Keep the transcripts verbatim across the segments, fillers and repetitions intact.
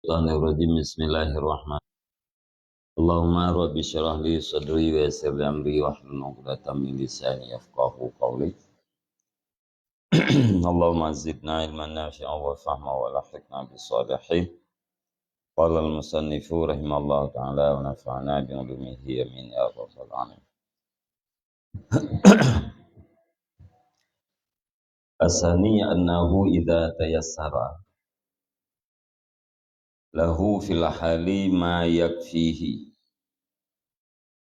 Bismillahirrahmanirrahim. Allahumma rabbi syrah li sadri wa yassir li amri wahlul 'uqdatam min lisani yafqahu qawli. Allahumma zidna ilman nafi'an wa fahma wa alhiqna bis salihin. Qala al-musannifu rahimallahu ta'ala wa nafa'ana bi ulumihi, amin ya rabbal alamin. Asani annahu idza tayassara lahu fil hali ma yakfihi,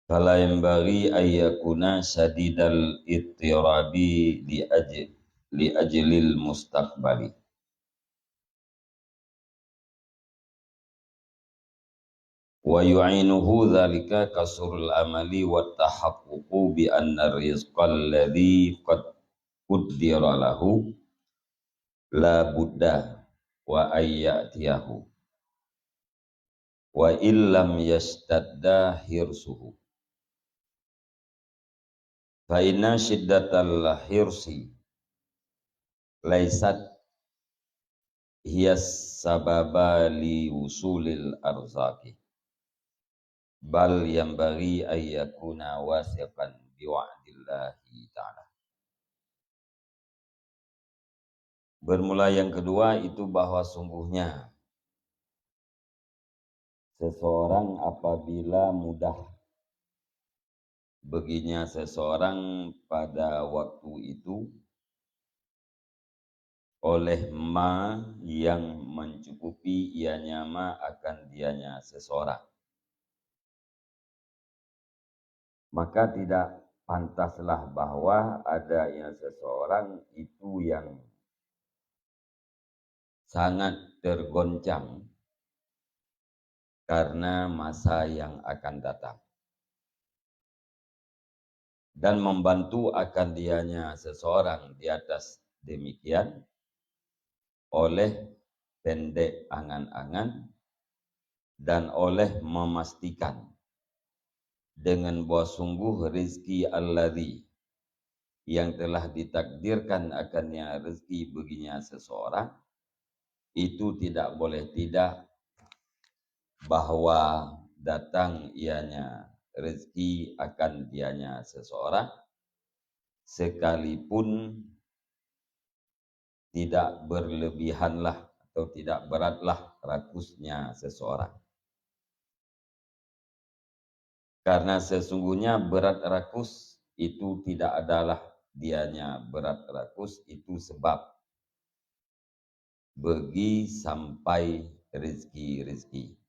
fala yanbaghi an yakuna syadidal ittirabi li ajli, li ajlil mustaqbali. Wa yu'inuhu dzalika kasurul amali wa tahaqququ bi anna rizqal ladzi qad quddira lahu la budda wa an ya'tiyahu, wa illam yashtadda hirsuhu. Fa inna syiddatal hirsi laisat hiya sababa li wusulil arzaqi, bal yanbaghi an yakuna wasiqan bi wa'dillahi ta'ala. Bermula yang kedua itu bahwa sungguhnya seseorang apabila mudah baginya seseorang pada waktu itu oleh ma yang mencukupi ianya ma akan dianya seseorang, maka tidak pantaslah bahwa adanya seseorang itu yang sangat tergoncang karena masa yang akan datang, dan membantu akan dianya seseorang di atas demikian oleh pendek angan-angan dan oleh memastikan dengan bahwa sungguh rezeki alladzi yang telah ditakdirkan akannya rezeki baginya seseorang, itu tidak boleh tidak bahwa datang ianya rezeki akan dianya seseorang, sekalipun tidak berlebihanlah atau tidak beratlah rakusnya seseorang. Karena sesungguhnya berat rakus itu tidak adalah dianya berat rakus itu sebab bagi sampai rezeki-rezeki.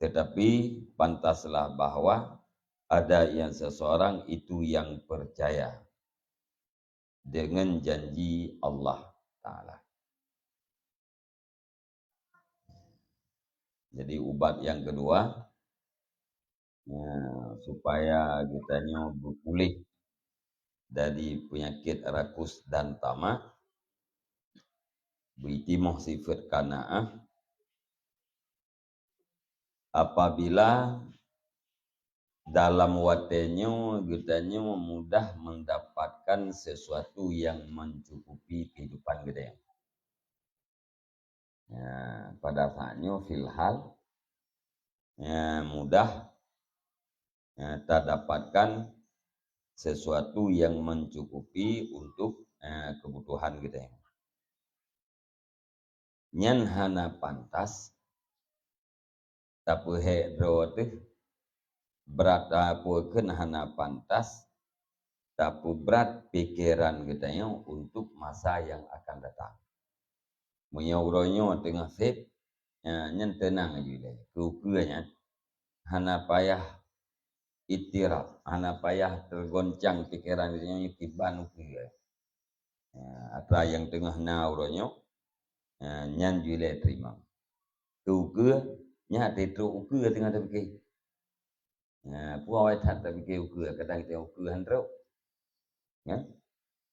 Tetapi pantaslah bahwa ada yang seseorang itu yang percaya dengan janji Allah Ta'ala. Jadi ubat yang kedua, ya, supaya kita nyoe berpulih dari penyakit rakus dan tamak, beitimoh sifat kanaah, apabila dalam watée nyoe geutanyoe mudah mendapatkan sesuatu yang mencukupi kehidupan geutanyoe. Ya, pada saat nyoe fil hal, ya, mudah, ya, tadapatkan sesuatu yang mencukupi untuk, ya, kebutuhan geutanyoe. Nyan hana pantas tapeuhék droe teuh, brat, peue kheun hana pantas tapeubrat pikeran geutanyoe untuk masa yang akan datang. Meunyoe uroe nyoe teungoh sép, nyan teunang aju ilée. Keu ukeue nyan hana payah ittirab, hana payah teugoncang pikeran geutanyoe kiban ukeue. Ya, atra nyang teungoh na uroe nyoe, ya, nyan ju ilée teurimong. Keu ukeue, nyan trok ukeue teungoh tapike. Ya, peue awai that tapike ukeue, kadang geutanyoe ukeue han trok. Ya?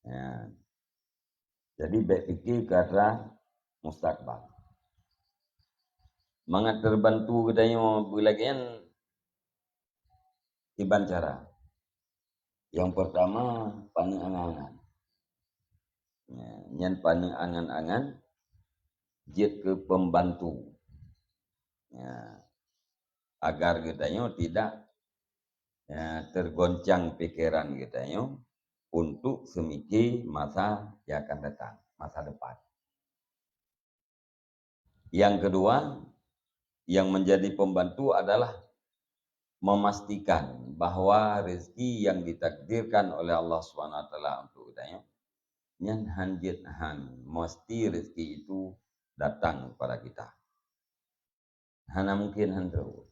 Ya. Jadi bék pike keu atra mustakbal. Mangat teubantu geutanyoe beulagée nyan kiban cara. Yang pertama, paneuk angan-angan. Ya, nyan paneuk angan-angan jeuet keu pembantu. Ya. Agar geutanyoe tidak, ya, tergoncang pikiran geutanyoe untuk semiké masa yang akan datang, masa depan. Yang kedua, yang menjadi pembantu adalah memastikan bahwa rezeki yang ditakdirkan oleh Allah Subhanahu Wa Taala untuk geutanyoe, nyan han jeuet han, mesti rezeki itu datang kepada kita. Hana mungkin han trok.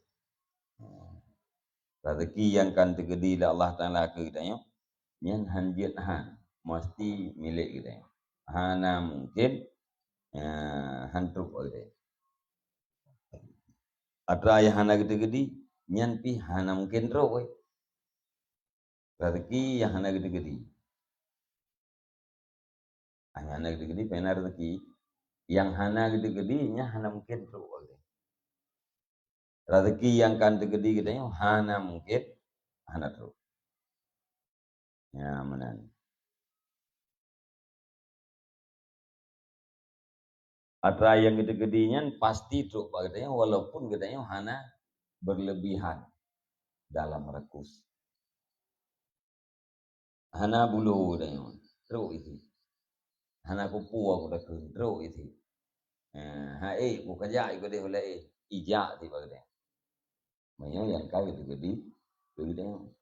Rezeki nyang kan teukeudi lé Allah Taala keu geutanyoe, nyan han jeuet han, mesti milék geutanyoe. Hana mungkin, eh, han trok bak geutanyoe. Atra nyang hana geuteukeudi, nyan pih hana mungkin trok, eh. Rezeki nyang hana geuteukeudi. Nyang hana geuteukeudi, pih na rezeki. Nyang hana geuteukeudi, nyan hana mungkin trok bak geutanyoe. Rezeki nyang kan teukeudi geutanyoe hana mungkin hana trok. Ya, meunan. Atra nyang geuteukeudi nyan pasti trok bak geutanyoe, walaupun geutanyoe hana berlebihan dalam rakus. Hana bulo geutanyoe, trok isi. Hana kupu aku takheun, trok isi. Eh, hai, ku kajak ikut deh ulai, eh, ijak tiba geutanyoe. Meunyoe nyang ka geuteukeudi, geuteukeudi.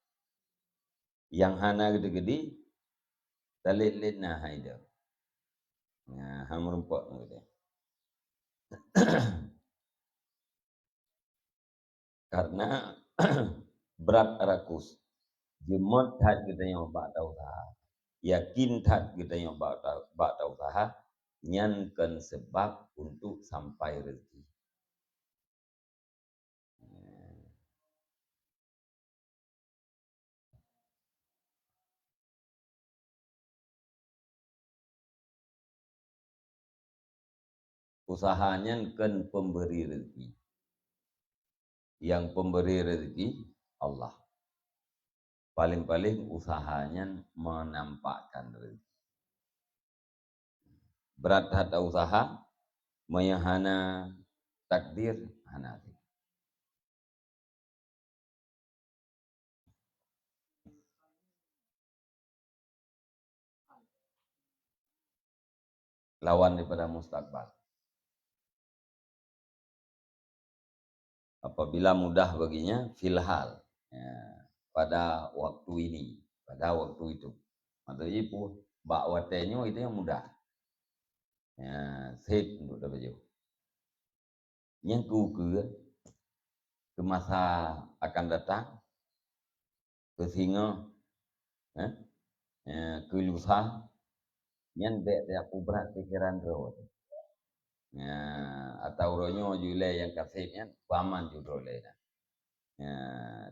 Nyang hana geuteukeudi, talét-lét na hai deuh. Nah, han meurumpok ngon geutanyoe. Karena brat rakus, jeumot that geutanyoe bak tausaha, yakin that geutanyoe bak ta-, bak tausaha, nyan kon seubab untuk sampai rezeki. Usaha nyan kon pemberi rezeki. Nyang pemberi rezeki Allah. Paléng-paléng usaha nyan menampakkan rezeki. Brat that usaha, meunyoe hana takdir, hana. Lawan daripada mustakbal. Apabila mudah baginya, fil hal, ya, pada waktu ini, pada waktu itu. Maksudnya, pu-, bak watée nyoe itu nyang mudah. Ya, sép untuk tapajoh. Nyang keu-, keu, keu masa akan datang, keu singoh, eh, eh, keu lusa, nyan bék tapeubrat pikeran droe. Ya, atau uroe nyoe ju ilée nyang ka sép nyan, paman ju droe lé nyan. Ya,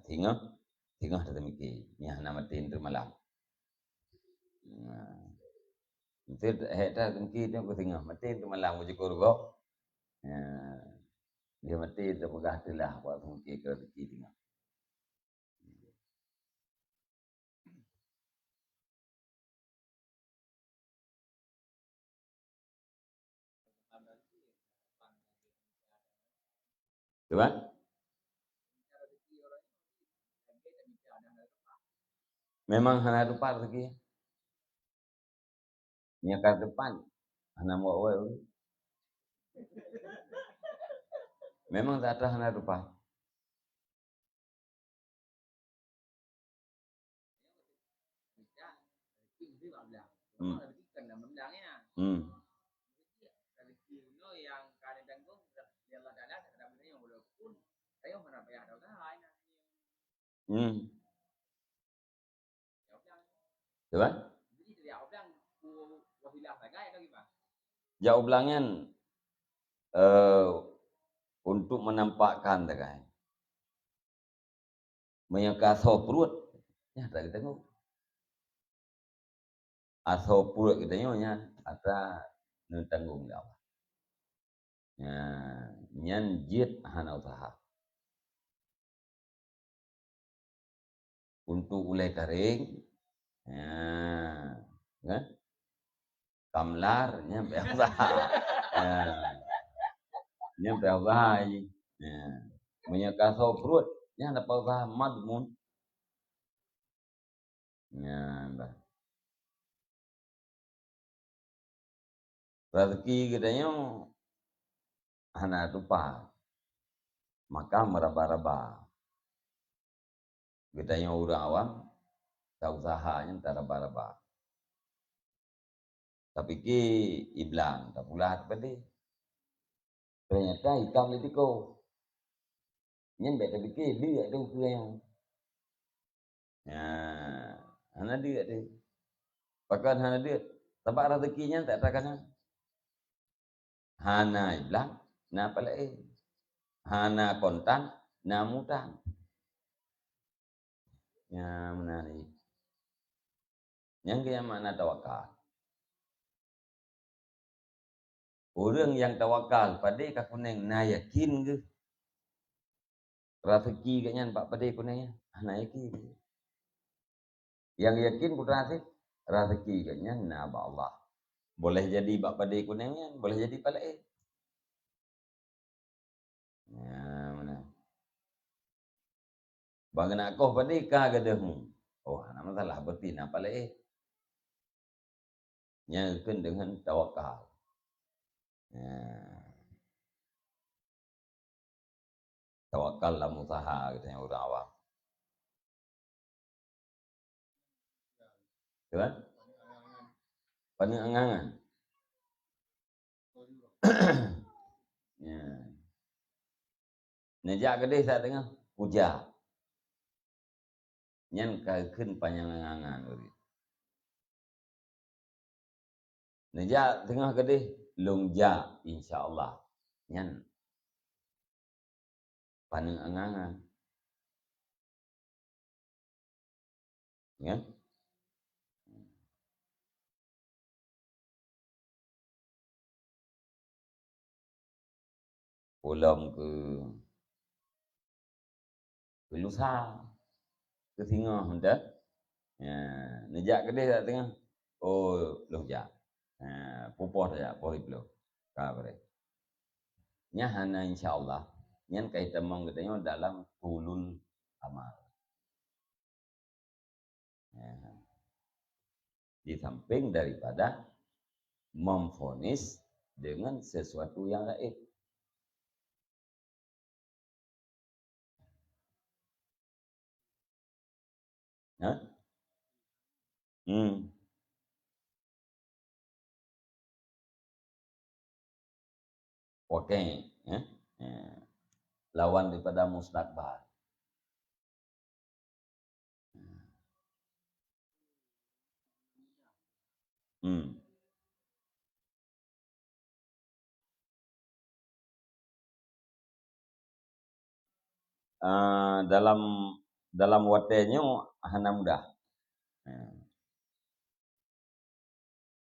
singoh, singoh tateumiki, nyan hana maté teuma malam. Nah. Meusti hék that mungkin nyoe keu singoh, maté teuma malam keu jukôi rugoe. Ya. Dia maté teupeugah teulah buat mungkin keu rezeki singoh. Cuba? Memang hana tepat rezeki. Nyang ka depan hana muat-muat. Memang that hana tepat. Hmm. Hmm. Hmm. Betul kan? Jak ublang nyan, eh, untuk menampakkan sagai. Meunyoe ka asoe pruet, nyan atra geutanggong. Asoe pruet geutanyoe nyan atra neutanggong lé Allah. Nyan, nyan jeuet hana useuha. Untuk ulée karéng, nyan, kan? Kamlar, nyan biasa. Nyan. Nyan payah usaha jih. Nah, meunyoe ka soe pruet, nyan dapat usaha madmun. Nyan bah. Rezeki geutanyoe hana tupat, maka meuraba-raba. Geutanyoe ureuëng awam, tausaha nyan taraba-raba. Tapike iblang, tapulah padé. Ternyata itam di tiko. Nyan bék tapike, liek tu keu nyan. Nah, hana deuk tu. Pakon hana deuk? Sabab rezeki nyan tak takana. Hana iblang, na palée. Hana kontan, na mutang. Nyan meunan jih. Nyan keuh nyang makna tawakal. Ureuëng nyang tawakal, padé ka kuneng, na yakin geuh. Raseuki geuh nyan bak padé kuneng nyan, hana yakin. Nyang yakin putra sit, raseuki geuh nyan na bak Allah. Boleh jadi bak padé kuneng nyan, boleh jadi palée. Nah, meunan. Bang keuneuk koh padé ka gadeuh mu. Oh, hana masalah, berarti na palée. Nyan keuh deungon tawakal. Nah. Tawakal lam usaha, katanya ureuëng awam. Kan? Paneuk angan-angan. Ya. Neujak keudeh saat teungoh puja. Nyan ka kheun panyang angan-angan ureuëng. Neujak teungoh keudeh, lôn jak, insya Allah. Nyan paneuk angan-angan. Ya. Ulôn keu, keu lusa, keu singoh, mantong. Ya, neujak keudeh saat teungoh. Oh, lôn jak. Ha, pupoh tajak, poh iploh. Ka beureh. Nyan hana insya Allah. Nyan ka itamong geutanyoe dalam tulul amal. Ya. Di samping daripada memvonis dengan sesuatu yang gaib. Ha? Hmm. Okey, ya. Ya. Lawan daripada mustakbal. Hmm. Ah, dalam, dalam watée nyoe hana mudah.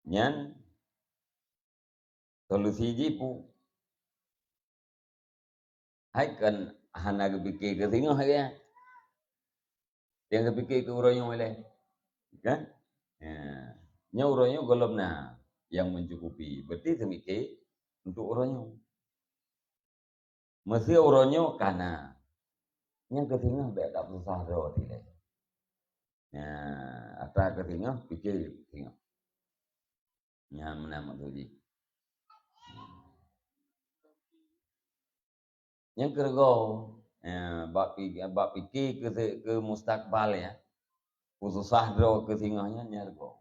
Nyan solusi jih peue? Hai kan hana geupike keu singoh lé. Nyang geupike keu uroe nyoe lé. Kan? Ya. Nyoe uroe nyoe gohlom na nyang mencukupi. Berarti seumike untuk uroe nyoe. Meuseu uroe nyoe ka na. Nyang keu singoh bék tapeusah droe dilée. Nah, atra keu singoh, pike singoh. Nyan meunan maksud jih. Nyang keureugoe, ya, bak pi-, bak pike keu se-, keu mustakbal, ya. Keu susah droe keu singoh nyan, nyan reugoe.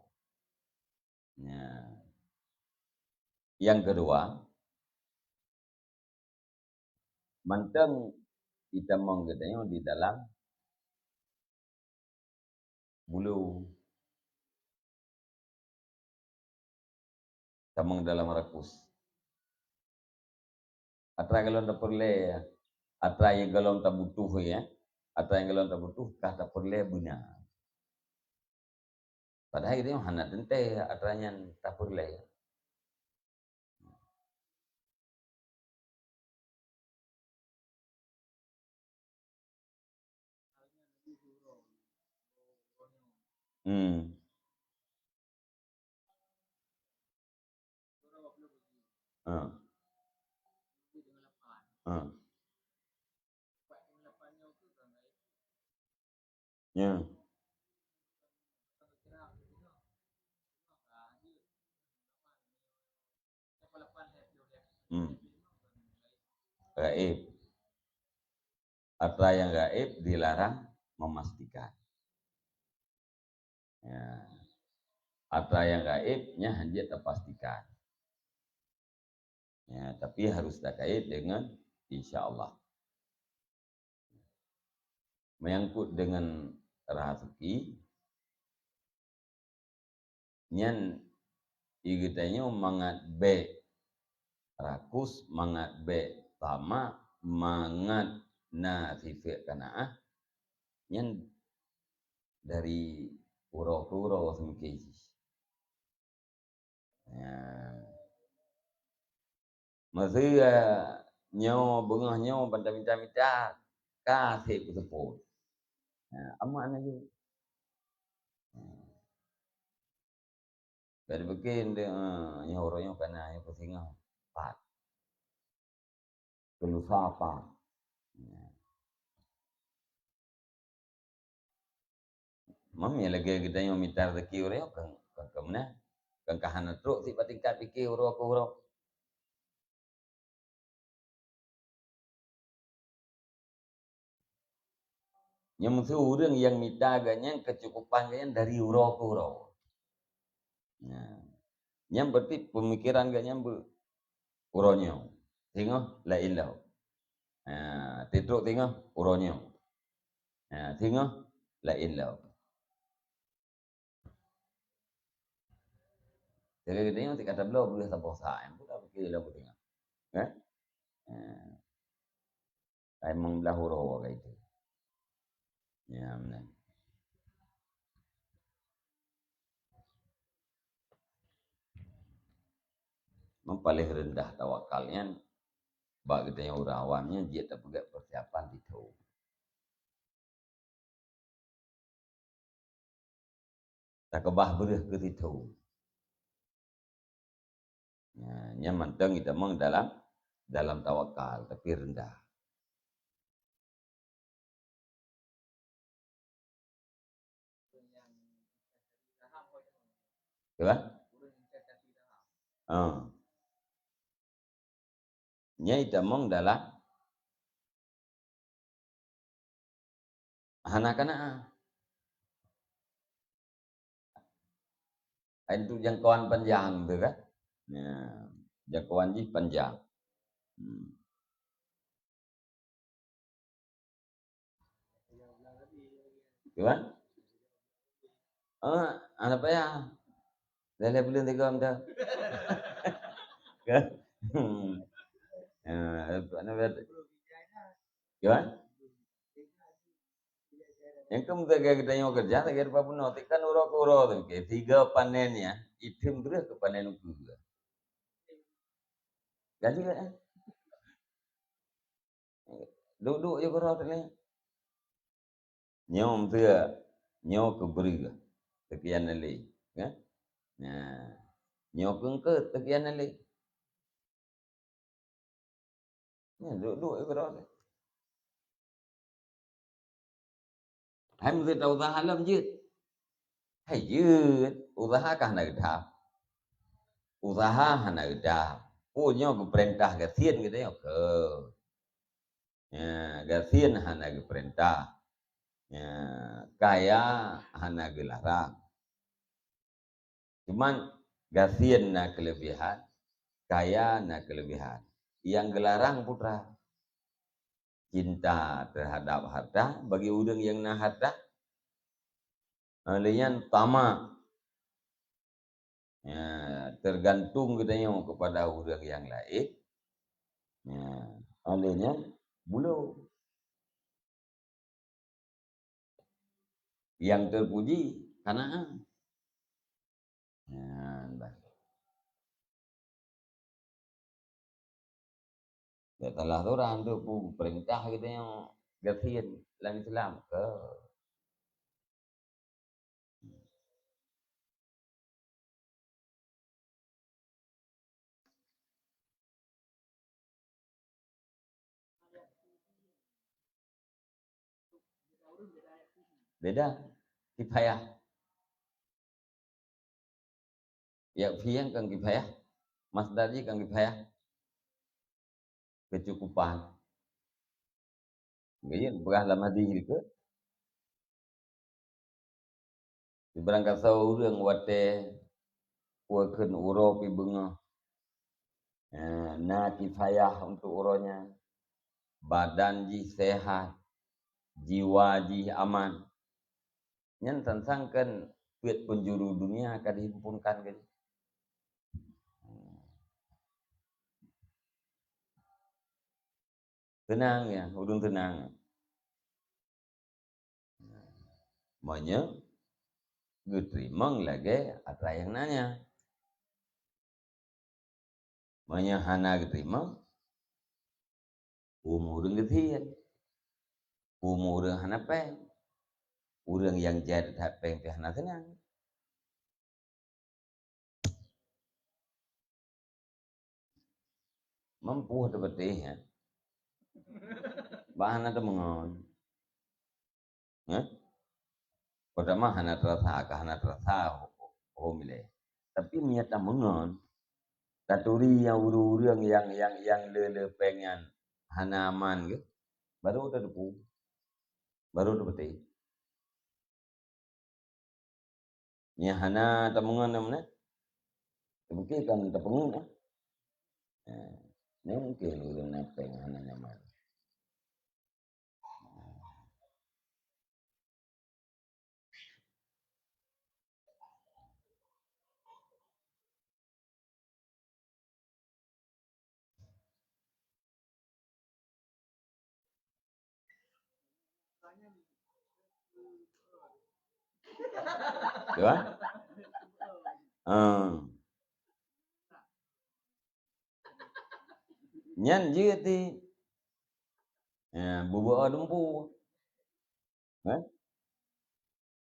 Ya. Nyang keudua, mantong itamong geutanyoe di dalam bulu, tamong dalam rakus. Atra golom tapeureulée, ya. Atra nyang golom tabutuh, ya. Atra nyang golom tabutuh ka tapeureulée beuna. Padahai geutanyoe hana teuntée atra nyan tapeureulée. Hmm. Ha. Ha. Ya. Hmm. Gaib. Atra yang gaib dilarang memastikan. Ya. Atra yang gaib nyan hana jeuet tapastikan. Ya, tapi harus terkait dengan insya Allah. Menyangkut dengan rezeki, nyan i geutanyoe mangat bèk rakus, mangat bèk tamak, mangat na sifat qanaah, nyan dari uroe keu uroe seumike jih. Ya. Meuseu nyoe beungoh nyoe ban tamita-mita ka sép peuseupôt. Ya, aman laju. Ya. Bèk pike, eh, nyoe uroe nyoe ka na, nyoe peusingoh pat. Keu lusa pat. Ya. Mam nyang lagèe geutanyoe mita rezeki uroe nyoe kan, kan ka meunan. Kan ka hana trok sit bak tingkat pike uroe keu uroe. Nyan meuseu ureueng nyang mita geuh nyan keucukupan geuh nyan dari uroe keu uroe. Nah, nyan berarti peumikiran geuh nyan beu-, uroe nyoe. Singoh laén lom. Ha, titrok singoh uroe nyoe. Ha, singoh laén lom. Jadi geutanyoe sit ka tabloe beuh saboh sa, nyang peugah pike lom geutanyoe. Kan? Ha. Hai meubeulaih uroe ka itu. Ya, meunan. Memang paléng reundah tawakal nyan bak geutanyoe ureueng awam nyan jeuet tapeugah persiapan sithô. Takeubah breuh keu sithô. Nah, nyan mantong itamong dalam, dalam tawakal, tapi reundah. Coba? Ah. Nyan itamong dalam hana qanaah. Hai untuk jangkauan panjang tu kan? Ya, jangkauan jih panjang. Hmm. Cuman, ah, hana payah. Lhèe-lhèe buleuen tiga meuta. Kan? Hmm. Ah, hana payah. Cuman, nyang keuneuk geutanyoe keureuja lagèe rupa bunoe, teuk kan uroe keu uroe tu, ke tiga panen nyan, item terus keu panen ukeue. Gaji kan? Duek-duek je keudroe teuh lé. Nyoe meuseu, nyoe keu breueh, seukian lé, kan? Nah, nyoe keu eungkôt, seukian lé. Nyan duek-duek je keudroe teuh. Hai meuseu ta useuha lom jeuet. Hai jeuet, useuha ka hana geudah. Useuha hana geudah. Peue nyoe geupeurintah gasien geutanyoe keu. Ya, gasien hana geupeurintah. Ya, kaya hana geularang. Cuman gasien na keuleubihan, kaya na keuleubihan. Nyang geularang putra, cinta terhadap harta bagi ureueng nyang na harta. Lheuh nyan tamak. Ya, tergantung geutanyoe kepada ureueng nyang laén. Ya, lheuh nyan bulo. Nyang terpuji Kanaan. Nyan bah. Bèk salah seurang tu, peue peurintah geutanyoe gasien lam Islam. Keu. Beda. Kifayah. Yakfi nyan kan kifayah. Masdar jih kan kifayah. Keucukupan. Nggak iya, peugah lam hadis dikeue. Sibarang kasoe ureuëng watée peue kheun uroe pih beungoh. Eh, na kifayah untuk uroe nyan. Badan jih sehat, jiwa jih aman. Nyan sang-sang kan peuet peunjuru dunia ka dihimpunkan keu jih. Teunang ya, ulôn teunang. Meunyoe geuteurimong lagée atra nyang na nyan. Meunyoe hana geuteurimong, umu ureuëng geuthiet, umu ureuëng hana péng, ureuëng nyang jai that péng pih hana teunang. Mampu teupeuteh, ya. Bah hana teumeungon. Hah? Peurtama hana teurasa, ka hana teurasa ho-, ho-, ho milée. Tapi meunyoe tameungon, taturi nyang ureuëng-ureuëng nyang, nyang, nyang le-le péng nyan hana aman geuh, baru tateupeue. Baru teupeuteh. Nyang hana tameungon na meunan, mungken kan tapeungon, ah. Nah, nyoe mungken ureuëng na péng hana nyaman. Betul, ah? Ah. Nyan jeuet di, eh, bubuk lumpu. Eh?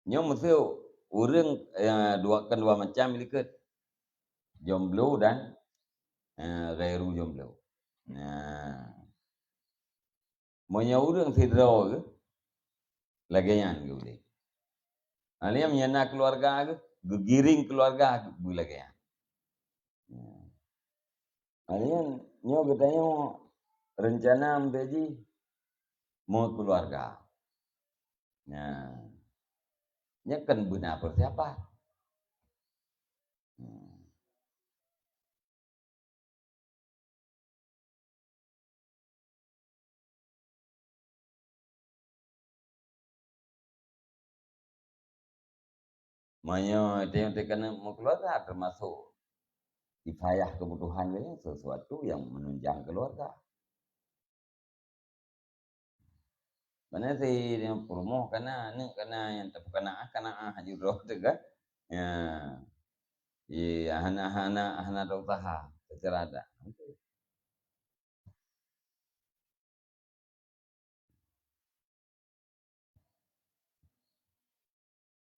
Nyoe meuseu ureuëng, eh, dua, kan dua macam likot. Jomblo dan, eh, ghairu jomblo. Nah. Meunyoe ureuëng sidroe geuh, lagée nyan geuh udeb. Alheuh meunyoe na keuluwarga geuh, geugiring keuluwarga geuh beulagée nyan. Alheuh nyoe geutanyoe reuncana meuntée jih meukeuluwarga. Nah, nyan kan beuna peusiapan. Hmm. Meunyoe teuka meukeuluwarga, teumasok kifayah keubutuhan geutanyoe, sesuatu nyang meununjang keuluwarga. Mana si peurumoh kana, aneuk kana, nyang tapeukana'ah, kana'ah aju droe teuh kan? Ya. Iya, hana, hana, hana tausaha secara adat.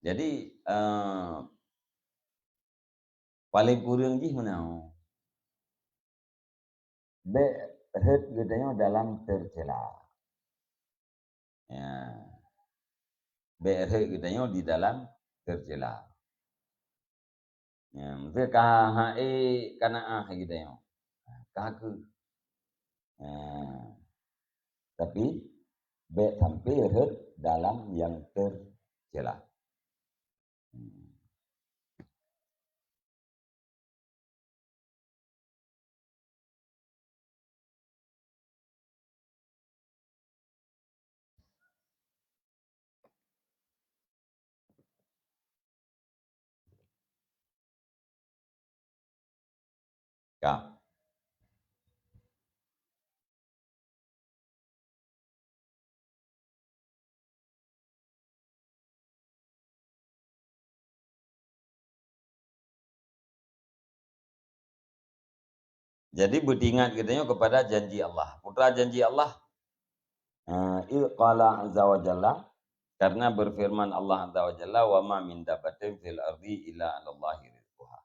Jadi, eh, paléng kureueng jih meunan. Bék rhot geutanyoe dalam teucela. Ya. Bék rhot geutanyoe di dalam teucela. Ya, meusé ka ha'é kana'ah geutanyoe. Ka kheueh. Ya. Tapi, bék sampai rhot dalam nyang teucela. Hmm. Ka. Jadi, beutingat geutanyoe keupada janji Allah. Peue teuma janji Allah? Ah, id qala azza wa jalla, karena berfirman Allah azza wa jalla, "Wa ma min dabbatin fil ardi illa 'alallahi rizquha."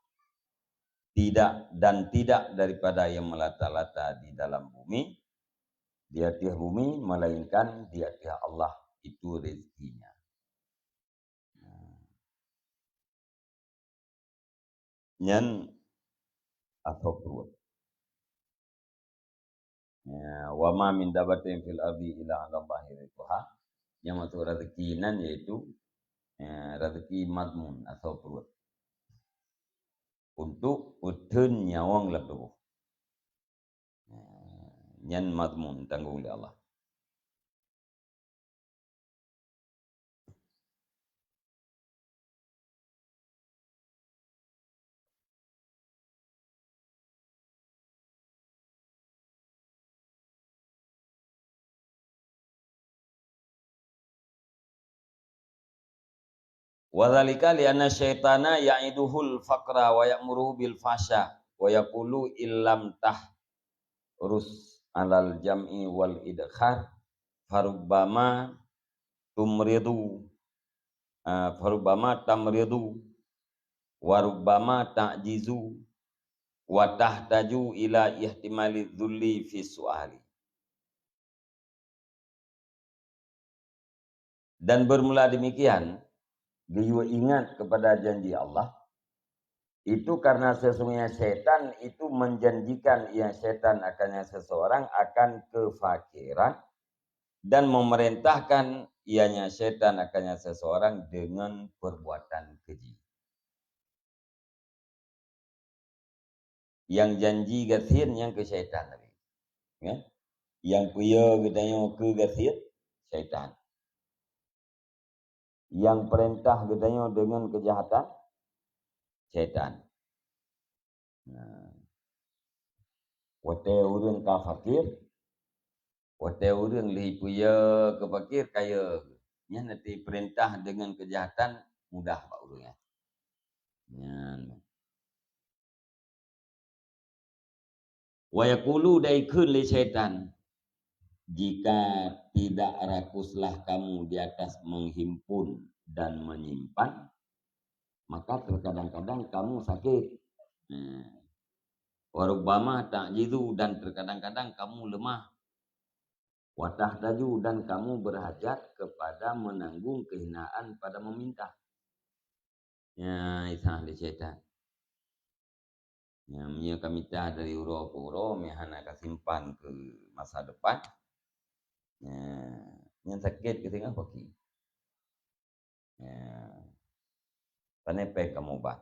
Tidak, dan tidak daripada yang melata-lata di dalam bumi, di ateueh bumi, melainkan di ateueh Allah itu rezekinya. nyan asoe pruet. Ya, "Wa ma min dabbatin fil ardi illa 'alallahi rizquha." Nyang maksud rezeki nan yaitu, ya, rezeki madmun asoe pruet. Untuk peuteun nyawöng lam tuboh. Ya, nyan madmun tanggong lé Allah. "Wa dzalika li anna syaitana ya'iduhul faqra wa ya'muruhu bil fahsya wa yaqulu illam tahrus 'alal jam'i wal idkhar farubbama tumridu, ah, farubbama tamridu wa rubbama ta'jizu wa tahtaju ila ihtimali dzulli fi su'ali." Dan bermula demikian, geuyue ingat kepada janji Allah, itu karena sesungguhnya syaitan itu menjanjikan ia syaitan akannya seseorang akan kefakiran dan memerintahkan ianya syaitan akannya seseorang dengan perbuatan keji. Nyang janji gasien nyan keu syaitan tapi. Ya. Nyang peuyö geutanyoe keu gasien, syaitan. Nyang peurintah geutanyoe deungon keujahatan, syaitan. Nah. Watée ureuëng ka fakir, watée ureuëng lheueh peuyö keu fakir, kayö. Nyan na jipeurintah deungon keujahatan mudah bak ureuëng nyan. Nyan. Wa yaqulu, dan ikheun lé syaitan, "Jika tidak rakuslah kamu di atas menghimpun dan menyimpan, maka terkadang-kadang kamu sakit. Nah, wa rubbama ta'jizu, dan terkadang-kadang kamu lemah. Wa tahtaju, dan kamu berhajat kepada menanggung kehinaan pada meminta." Ya, isah lé syaitan. Ya, meunyoe ka mita dari uroe keu uroe, meuhana ka simpan keu masa depan. Ya, nyang sakét keu singoh paki. Ya. Pane péng kamoe ba.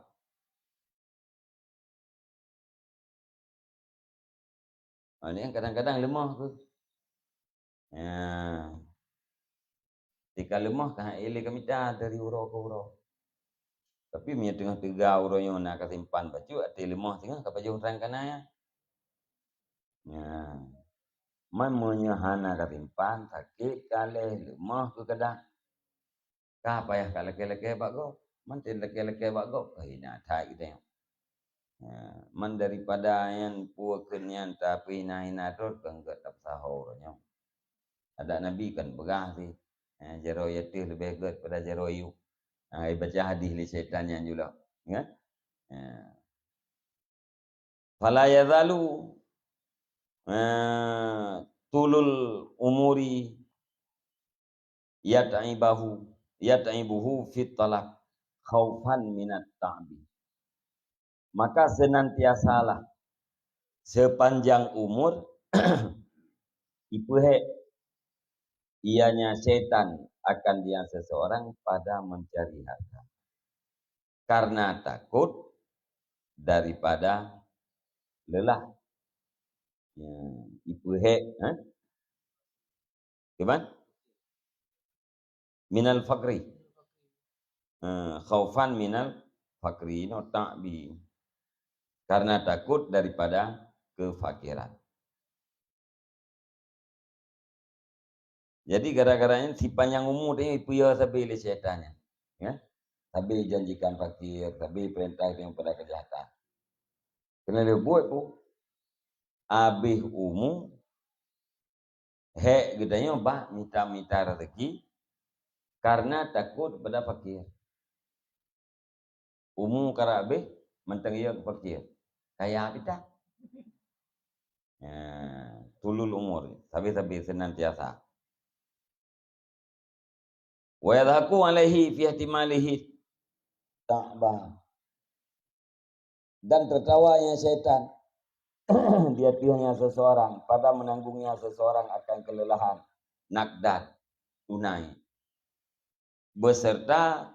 Ha, nyan kadang-kadang leumoh kheueh. Ya. Tika leumoh ka ilée ka mita dari uroe keu uroe. Tapi meunyoe teungoh teuga uroe nyoe na ka simpan bacut, até leumoh teungoh ka pajoh rang kana nyan. Ya. Man meunyoe hana ka simpan, sakét ka lé, leumoh kheueh kadang. Ka payah ka lakée-lakée bak gob. Man teuh lakée-lakée bak gob, peuhina that geutanyoe. Ha, man daripada nyan peue kheun nyan tapeuhina-hina rot, kon gét tapeusaho uroe nyoe. Adak Nabi kan peugah sih, ha, jaroe ateueh leubeh gét pada jaroe yup. Ha, ibaca hadih lé syaitan nyan julok. Ya? Ha. Fala yazalu, eh, tulul umuri yat'ibahu, yat'ibuhu fit talab khaufan minat ta'bi. Maka senantiasalah sepanjang umur ipeuhék ianya syaitan akan dia seseorang pada mencari harta. Karena takut daripada lelah. Ya, ipeuhék, eh? Kiban? Minal fakri. Eh, khaufan minal fakri, no ta'bi. Karena takut daripada kefakiran. Jadi gara-gara nyan sipanjang umu tanyoe ipeuyö sabe lé syaitan nyan. Ya. Sabe janjikan fakir, sabe perintah tanyoe pada keujahatan. Keuneulheueh buet pu, abéh umu, hék geutanyoe bak mita-mita rezeki karena takot pada fakir. Umu karab abéh, mantong yö fakir. Kaya pih that. Ya, tulul umur, sabe-sabe senantiasa. Wa yadhaku alaihi fi ihtimalihi ta'ba. Dan tertawanya syaitan di ateuehnya seseorang, pada menanggungnya seseorang akan kelelahan, naqdan, tunai, beserta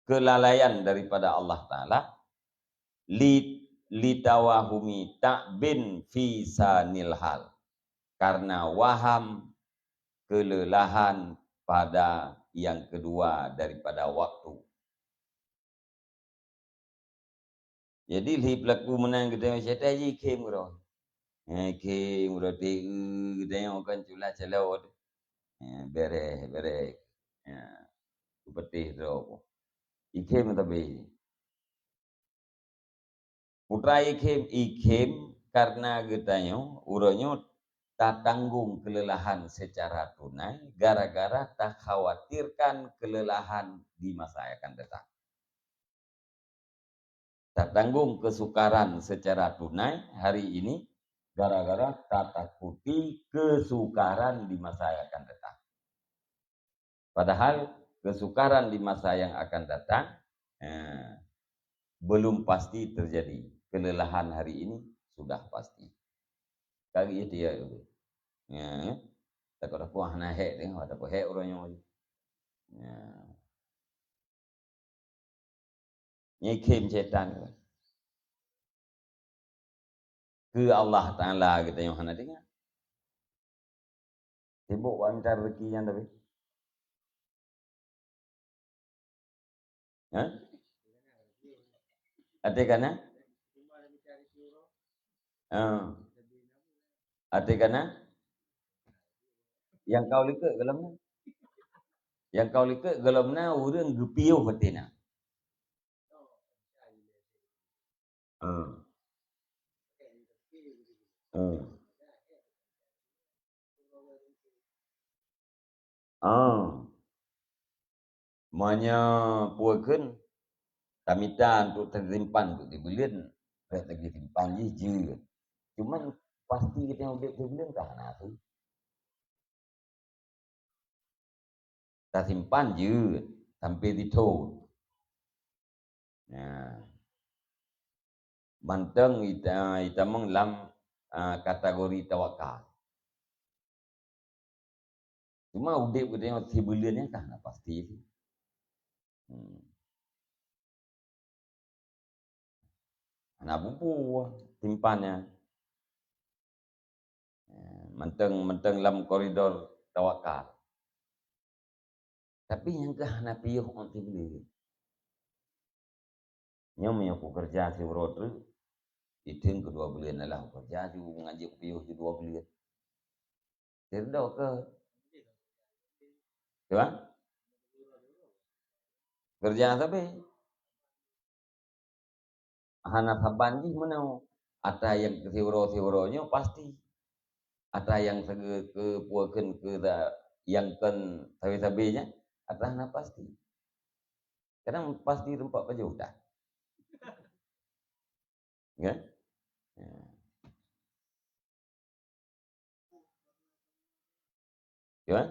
kelalaian daripada Allah Ta'ala, li-, litawahumi ta'bin fi sanil hal, karena waham kelelahan pada yang kedua daripada waktu. Jadi, lheueh peulaku meunan geutanyoe syaitan jih khém keudroe. Hé, khém keudroe, teu geutanyoe kan culah calon. Hé, bereh, bereh. Ya, kupeuteh droe. Ikhém tapi. Putra ikhém, ikhém karena geutanyoe, uroe nyoe tatanggong kelelahan secara tunai gara-gara takhawatirkan kelelahan di masa yang akan datang. Tatanggong kesukaran secara tunai hari ini gara-gara tatakuti kesukaran di masa yang akan datang. Padahal kesukaran di masa yang akan datang, eh, belum pasti terjadi. Kelelahan hari ini sudah pasti. Kali itu ya, ya. Takut aku hana hek tengok, takut hek orang yang. Ya. Nyan khém syaitan. Keu Allah Taala geutanyoe hana deungoe. Sibok bak mita rezeki nyan tapi. Ha? Até kana? Ha. Até kana? Nyang kau likot golom na. Nyang kau likot golom na ureueng geupiôh até na. Ha. Ha. Ah. Meunyoe peue kheun, tamita untuk teusimpan untuk sibuleuen, bèk lagèe simpan jih jeuet. Cuman pasti geutanyoe udép sibuleuen ka hana teuh. Tasimpan jeuet sampai sithon. Nah, mantong ita-, itamong lam, ah, kategori tawakal. Cuma udép geutanyoe sibuleuen nyan ka hana pasti. Hmm. Hana bubu simpan nyan. Eh, mantong, mantong lam koridor tawakal. Tapi nyang keuh hana piôh ôn sibuleuen. Nyoe meunyoe kukeureuja siuroe treuk, itheun keu dua buleuen, alah kukeureuja ju ngaji kupiôh ju dua buleuen. Sireudoe keuh. Cuba? Keureuja sabe. Hana saban jih meunoe. Ata nyang keu siuroe-siuroe nyoe pasti. Ata nyang sage-, keu peue kheun keu sa-, nyang kon sabe-sabe nyan, ata hana pasti. Kadang pasti teumpat pajoh dah. Kan? Ya. Ya.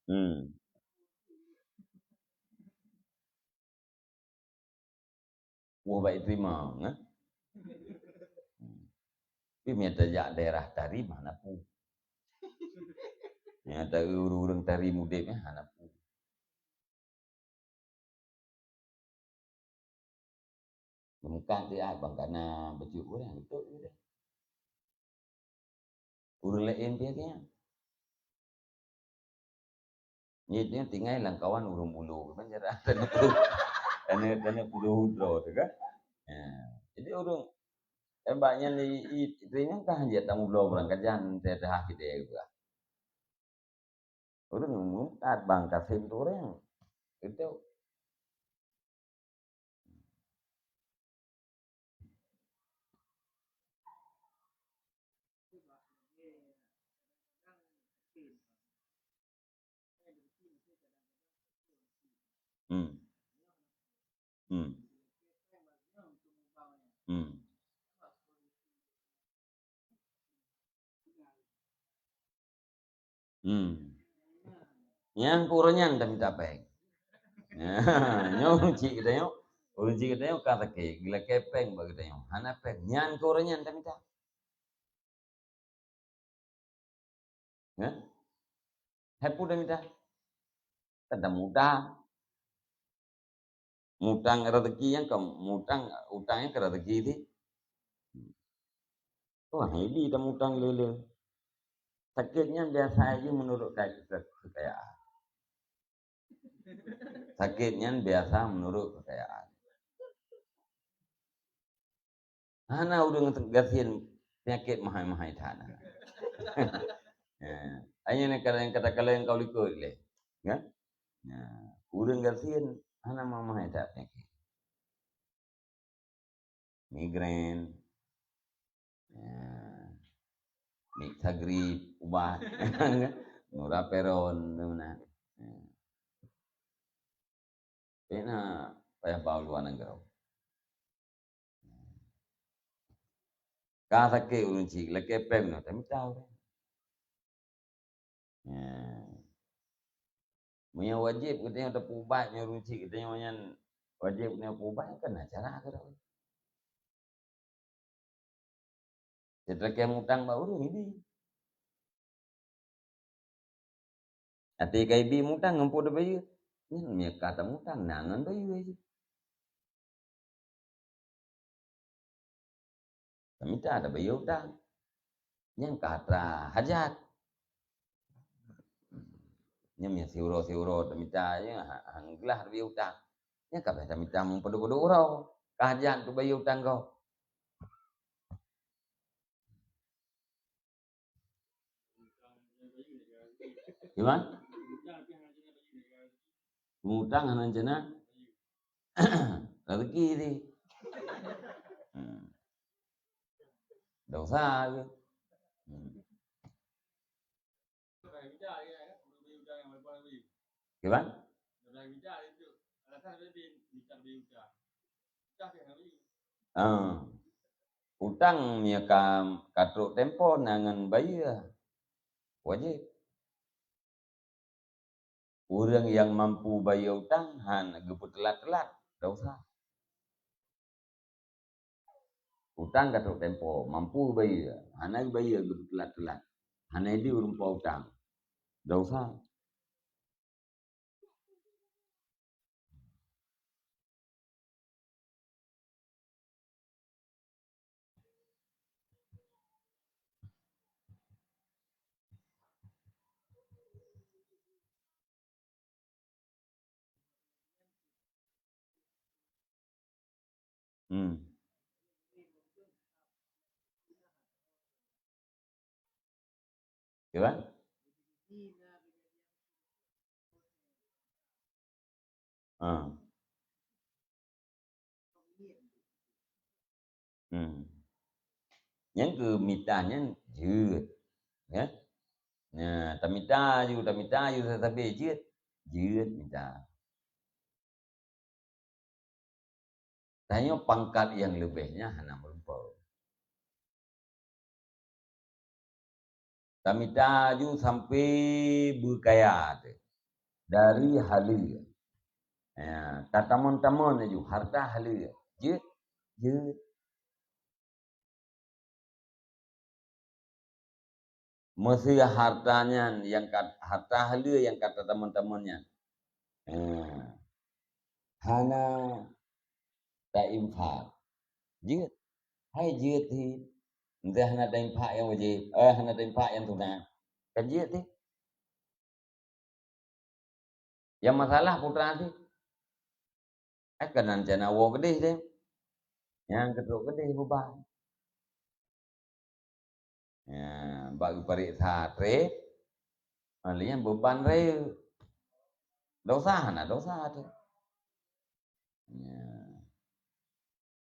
Hmm. Wah, baik terima, eh? Hmm. Tapi mita jak daerah Tarim hana peue. Nyata ureueng-ureueng Tarim udép, eh, hana peue. Meungkat siat bang kana bacut ureueng, beutôi ureueng. Ureueng laén pih nyan. Nyan tinggai lam kawan ureueng bulo, kan jarak tanah puluh, tanah, tanah puluh droe tu kan. Ha. Jadi ureueng, eh, bak nyan i, i, i, nyan kan dia tamu bloe barang kajan, teuh, teuh, hideh juga. Ureueng mukat bang Kasim tu ureueng. Itu. Hmm. Hmm. Hmm. Hmm. Nyang keu ureueng nyan tamita péng. Nyoe ureueng chik geutanyoe, ureueng chik geutanyoe ka sakét, geulakée péng bak geutanyoe. Hana péng, nyan keu ureueng nyan tamita. Hah? Hai peue tamita? Kan tamutang. Mutang rezeki nyang ka, mutang, utang nyang ka rezeki di. Wah, ini tamutang lé-lé. Sakét nyan biasa jih meunurot keu-, keu-, keukayaan. Sakét nyan biasa meunurot keukayaan. Hana ureueng gasien peunyakét meuhai-meuhai that. Ya. Hanya ni kadang kata kalau yang kau likot leh. Ya? Ya. Ureueng gasien hana meuhai-meuhai that peunyakét. Migrain. Ya. Mixagrip, ubat. Noraperon, tu nah. Ya. Pena payah bak luwa nanggroe. Ka sakét ureueng chik, lakée péng nyoe, tamita ureueng. Ya. Meunyoe wajéb geutanyoe tapeuubat, nyoe ureueng chik geutanyoe nyan wajéb geutanyoe peuubat, kan na cara keudroe. Seuteuka mutang bak ureueng ibi. Até ka ibi mutang ngon peue tabayeue? Nyan meunyoe ka tamutang na ngon bayeue jih. Tamita tabayeue utang. Nyan ka atra hajat. Nyan meunyoe siuroe-siuroe tamita, nyan ha-, han glah tabayeue utang. Nyan ka payah tamita meupadub-padub uroe. Ka hajat untuk bayeue utang gob. Gimana? Mutang hana rencana. Rezeki tadi. Hmm. Dosa tu. Hmm. Gimana? Ah. Utang meunyoe ka, ka trok tempo na ngon bayeue. Wajéb. Ureueng nyang mampu bayeue utang han geupeuteulat-teulat, dosa. Utang ka trok tempo, mampu bayeue, hana bayeue geupeuteulat-teulat. Hana ideh ureueng po utang, dosa. Hmm. Kiban? Ah. Hmm. Nyang keu mita nyan jeuet. Ya. Nah, tamita aju, tamita aju sabe-sabe jeuet. Jeuet mita. Tanyoe pangkat nyang leubeh nyan hana meurumpok. Tamita aju sampai beukaya teuh dari haleue. Ya, tatamon-tamon aju harta haleue. Jeuet, jeuet. Meusé harta nyan nyang ka, harta haleue nyang ka tatamon-tamon nyan, eh, hana tainfak, jeuet. Hai jeuet hi, entah hana tainfak nyang wajéb, eh, hana tainfak nyang sunat, kan jeuet hi. Nyang masalah putra teuh. Eh, keunan cana woe keudeh teuh. Nyang keutrok keudeh beuban. Ya, bak geupareksa treb, ah, lé nyan beuban rayeuk. Dosa hana dosa teuh. Ya.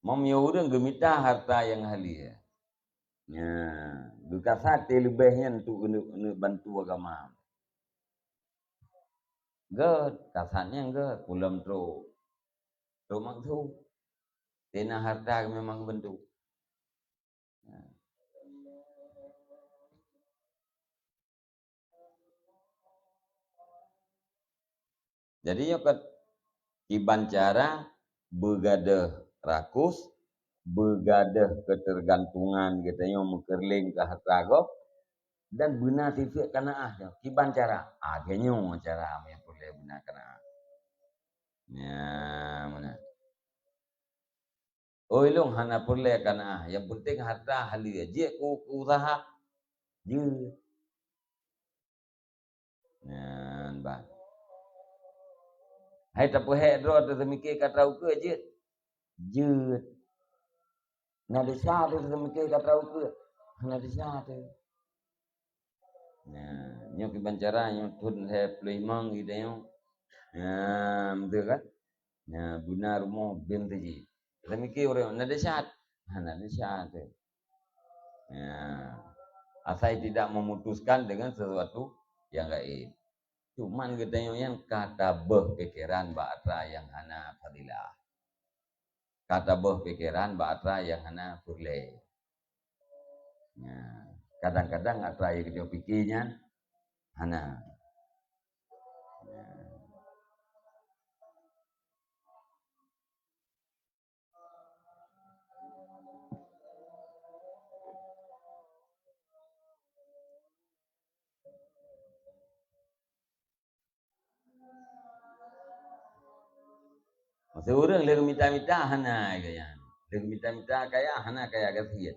Meunyoe ureueng geumita harta nyang haleue, ya, geukasat teuh leubeh nyan untuk keuneuk, keuneuk bantu agama. Gét, kasat nyan gét, peue lom trok, trok maksud. Teuh na harta memang geubeuntôk. Ya. Jadi, nyoe ka, Kiban cara beugadôh rakus, beugadôh keuteurgantungan geutanyoe meukeureuléng keu hareuta gob, dan beuna sifeuet kanaah nyoe. Kiban cara? Ah, lagèe nyoe cara meunyoe peureulèe beuna kanaah. Nyan, meunan. Oi, lôn hana peureulèe kanaah, nyang peunteng hareuta haleue, jeuet keu, keu useuha. Jeuet. Nyan ban. Hai tapeuhék droe teuh, teumike ka teukeue jeuet. Jeuet. Na desya teuh, teumike ka teukeue. Hana desya teuh. Nah, nyoe kiban cara nyoe thôn lhèe ploh limong geutanyoe. Nah, beutôi kan? Nah, beuna rumoh bèk teuji. Teumike ureueng na desya. Hana desya teuh. Ya, asai tidak memutuskan dengan sesuatu yang gaib. Cuman geutanyoe nyan ka tabeuh pikeran bak atra nyang hana fadilah. Ka tabeuh pikeran bak atra nyang hana peureulèe. Ya, kadang-kadang atra nyang geutanyoe pike nyan hana. Ya. Maksud ureueng lheueh mita-mita hana kaya. Lheueh mita-mita kaya hana kaya gasien.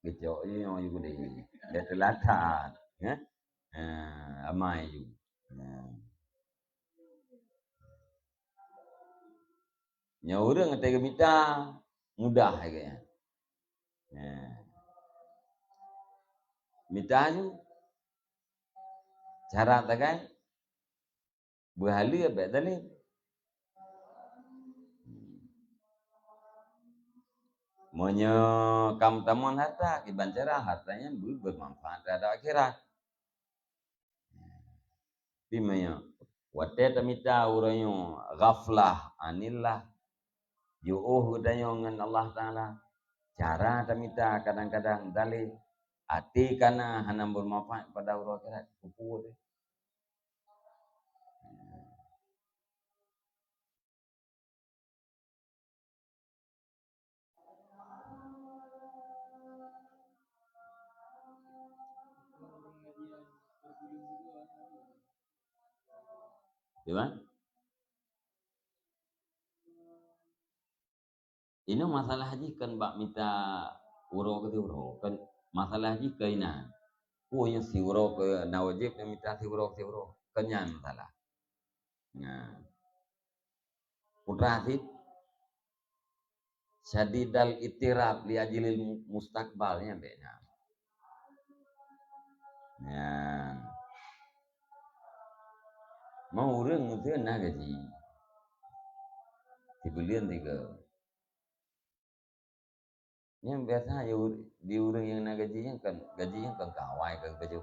Geucok nyoe yue gudeh. Dia teulatat, ya. Ha, amai yue. Ha. Nyoe ureueng teuka mita mudah lagèe nyan. Nah. Mita ju. Syarat sagai, beuhaleue bèk dalem. Meunyoe ka meutamong hareuta, kiban cara hareuta nyan beu-, beumanfaat terhadap akhirat. Pi meunyoe watèe tamita uroe nyoe ghaflah anillah, jiôh geutanyoe ngon Allah Taala, cara tamita kadang-kadang dalem, até kana hana beumanfaat pada uroe akhirat, peue-peue teuh. Gimana? Inoe masalah jih kon bak mita uroe keu siuroe, kon masalah jih keu inan. Peue nyang siuroe keu na wajéb nyang mita siuroe keu siuroe, kon nyan masalah. Nah. Putra cit, syadidal ittirab li ajlil mu-, mustaqbal nyan bèk nyan. Nyan. Meu ureueng meuteun na gaji. Sibuleuen tiga. Nyang biasa di ureueng nyang na gaji nyan kan, gaji nyan kan kawai ka geupajoh.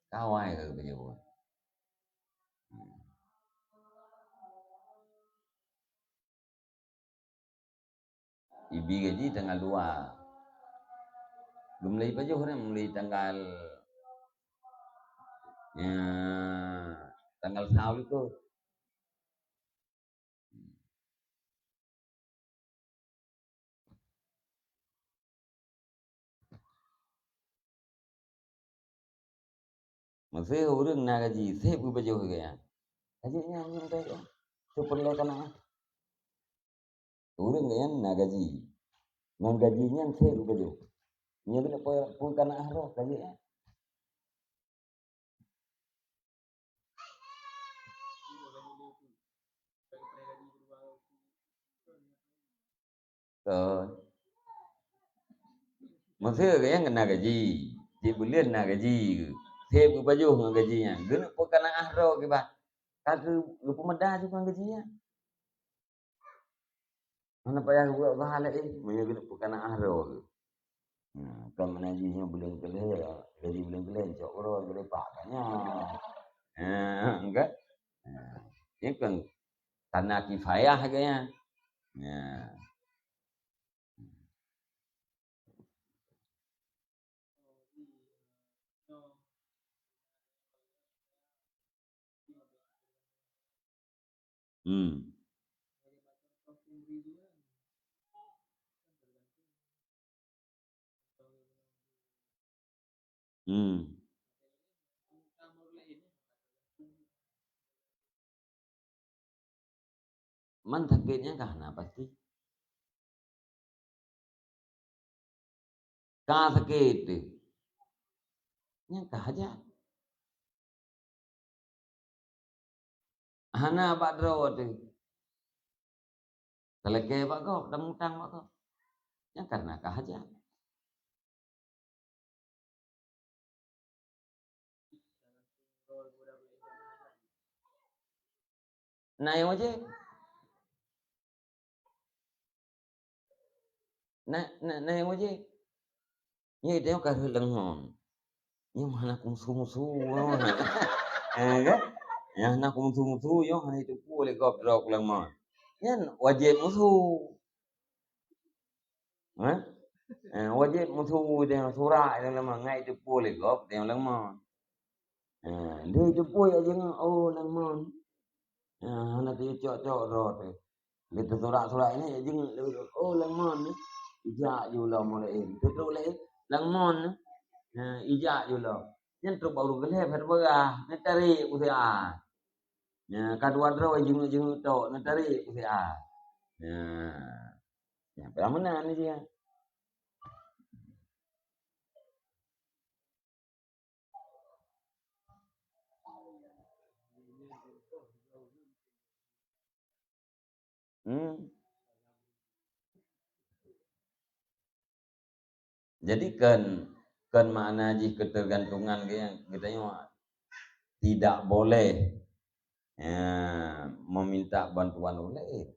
Kawai ka geupajoh. Ibi gaji tanggal dua. Geumulai pajoh nyan, mulai tanggal, ya, tanggal saboh likot. Meusé ureueng na gaji, sép geupajoh keu gobnyan. Gaji nyan nyang teuka, seupeureulee kana. Ureueng nyan na gaji. Ngon gaji nyan sép geupajoh. Nyan keuneuk peue, peue kana roh gaji nyan. Kon. Meusé gobnyan na gaji, sibuleuen na gaji, sép geupajoh ngon gaji nyan. Geuneuk peue kana roh kiban. Ka geu-, geupeumeudah ju ngon gaji nyan. Hana payah geubuet usaha laén, meunyoe geuneuk peukana roh geuh. Nah, kon meunan jih nyoe buleuen keu lhèe, gaji buleuen keu lhèe cok uroe geulepak ka nyan. Ha, kan? Ha, nyan kon tanda kifayah geuh nyan. Nah. Hmm. Hmm. Man sakét nyan ka hana pasti. Ka sakét teuh, nyan ka hajat. Hana bak droe teuh. Talakée bak gob, tamutang bak gob. Nyan kareuna ka hajat. Na nyang wajéb. Na, na, na nyang wajéb. Nyoe tanyoe ka rhot lam ngon. Nyoe hana kumusu-musu, nyoe hana. Eh, kan? Nyoe hana kumusu-musu, nyoe hana jiteupeue lé gob droe ku lam ngon. Nyan wajéb musu. Eh? Eh, wajéb musu tanyoe, surak nyang lam ngon, ngat jiteupeue lé gob tanyoe lam ngon. Eh, lheueh jiteupeue jak jingeuet, oh, lam ngon. Eh, hana teucok-cok droe teuh. Lé teusurak-surak ini, ya, jeuet, oh, lam ngon ni. Ijak ju lom oleh, eh, teutrok lé, lam ngon ni. Ha, ijak ju lom. Nyan trok bak ureueng keulhèe, bak ureueng peugah, neutarék peusiat. Ya, ka dua droe jingeuet-jingeuet tok, neutarék peusiat. Ya. Ya, payah meunan ni dia. Hmm. Jadi kan, kan makna jih ketergantungan geutanyoe tidak boleh, ya, meminta bantuan ulée.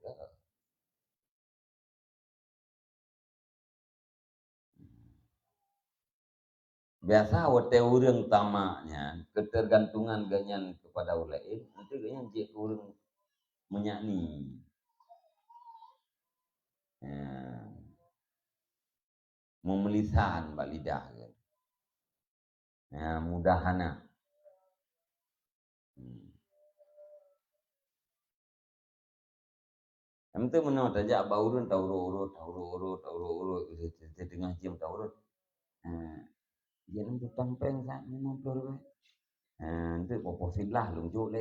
Biasa watée ureuëng tamak nyan, ketergantungan geuhnyan kepada ureuëng laén, nanti geuhnyan jeuet keu ureuëng meunyak ni. Ya. Meumeulisan bak lidah geuh. Ya, mudah hana. Hmm. Nyang penting meunoe tajak bak ureuëng, taurot-urot, taurot-urot, taurot-urot, siteungoh jeuem taurot. Ha, jeuet lôn peutang péng sat limong ploh ribèe. Ha, enteuk poh siblaih lôn jok lé.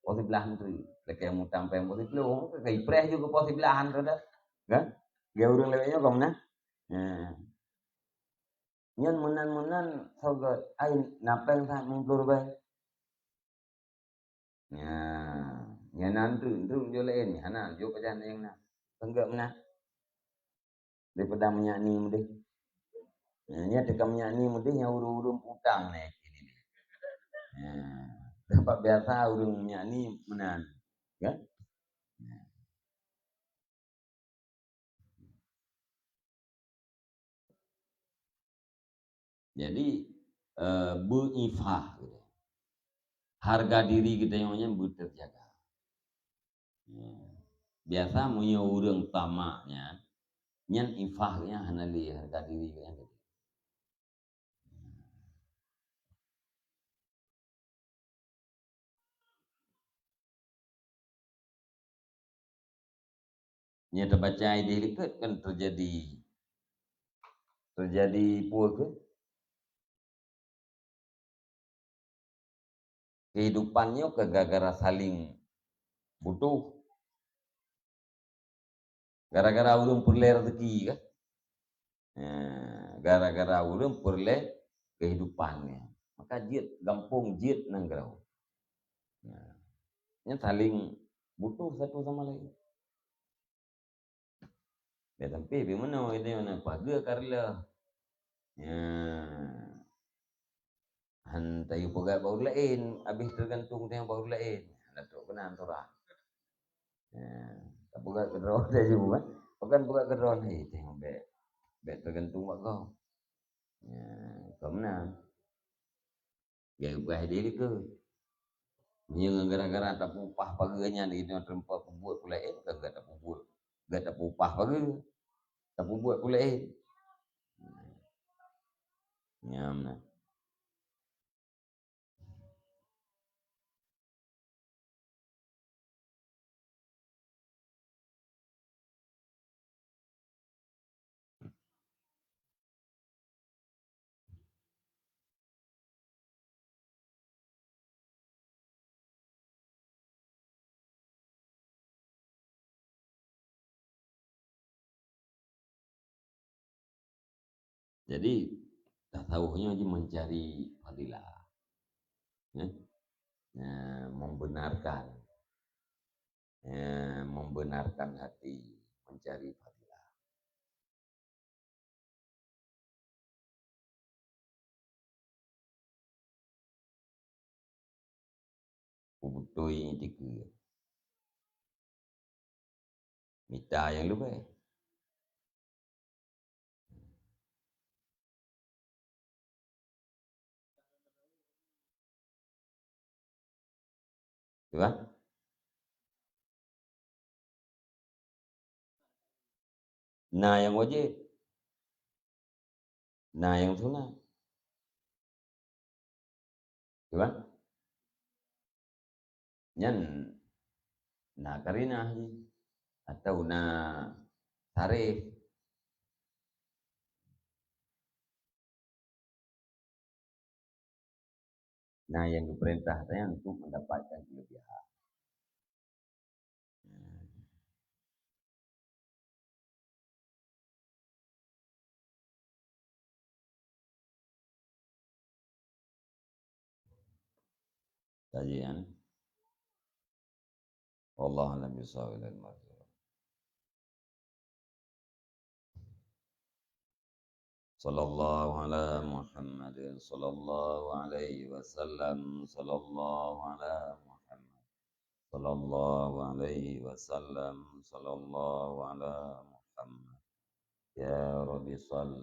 Poh siblaih enteuk. Lakée mutang péng poh siploh, ka ipreh ju keu poh siblaih enteuk dah. Kan? Geu ureuëng lewat nyoe ka meunan. Ha. Nyan meunan-meunan soe gét, ai na péng sat limong ploh ribèe. Nya, nyan na enteuk, enteuk jok laén, hana jok pajan nyang na. Peunggét meunan. Daripada meunyak ni meudeh. Nya, nyan teuka meunyak ni meudeh, nyan ureuëng-ureuëng peutang nyan. Nya, teumpat biasa ureuëng meunyak ni meunan. Kan? Nya. Jadi, eh, beuifah gitu. Harga diri geutanyoe nyan beuteujaga. Ya. Biasa meunyoe ureuëng tamak nyan, nyan ifah nyan hana lé harga diri nyan. Nyan teubaca idéh likot kan teujadi, teujadi peue keuh? Keuhidupan nyoe keuh gara-gara saléng butoh. Gara-gara ureuëng peureulée rezeki kah? Nah, gara-gara ureuëng peureulée keuhidupan nyan. Maka jeuet gampông, jeuet nanggroe. Nah, nyan saléng butoh satu sama lain. Bèk sampai bèk meunoe, itu mana pageue ka reuloh. Ya. Han tayue peugah bak ureuëng laén, habéh teugantung teuh bak ureuëng laén. Hana trok keunan teurak. Ya, tapeugah keudroe tayue, kan? Bukan peugah keudroe, "Hei, teuh bèk, bèk teugantung bak gob." Ya, ka meunan. Geupeugah idéh likot. Meunyoe gara-gara tapeupah pageue nyan, di teumpat peubuet peue laén, ka gata peubuet. Gata peupah pageue, tapubuet peue laén. Nyan na. Jadi, tasawuf nyoe jih mencari fadilah. Ya. Ya, membenarkan. Ya, membenarkan hati, mencari fadilah. Kubeutôi tikeue. Mita nyang leubeh. Teuh kan? Na nyang wajéb. Na nyang sunat. Teuh kan? Nyan na karinah jih, atau na tarikh. Na nyang geupeurintah tanyan untuk mendapatkan keulebihan. Kajian. Wallahu a'lam bishawab. Ilal marji'u. Sallallahu ala Muhammadin, sallallahu alaihi wasallam, sallallahu ala Muhammad, sallallahu alaihi wasallam, sallallahu ala Muhammad. Ya Rabbi, salli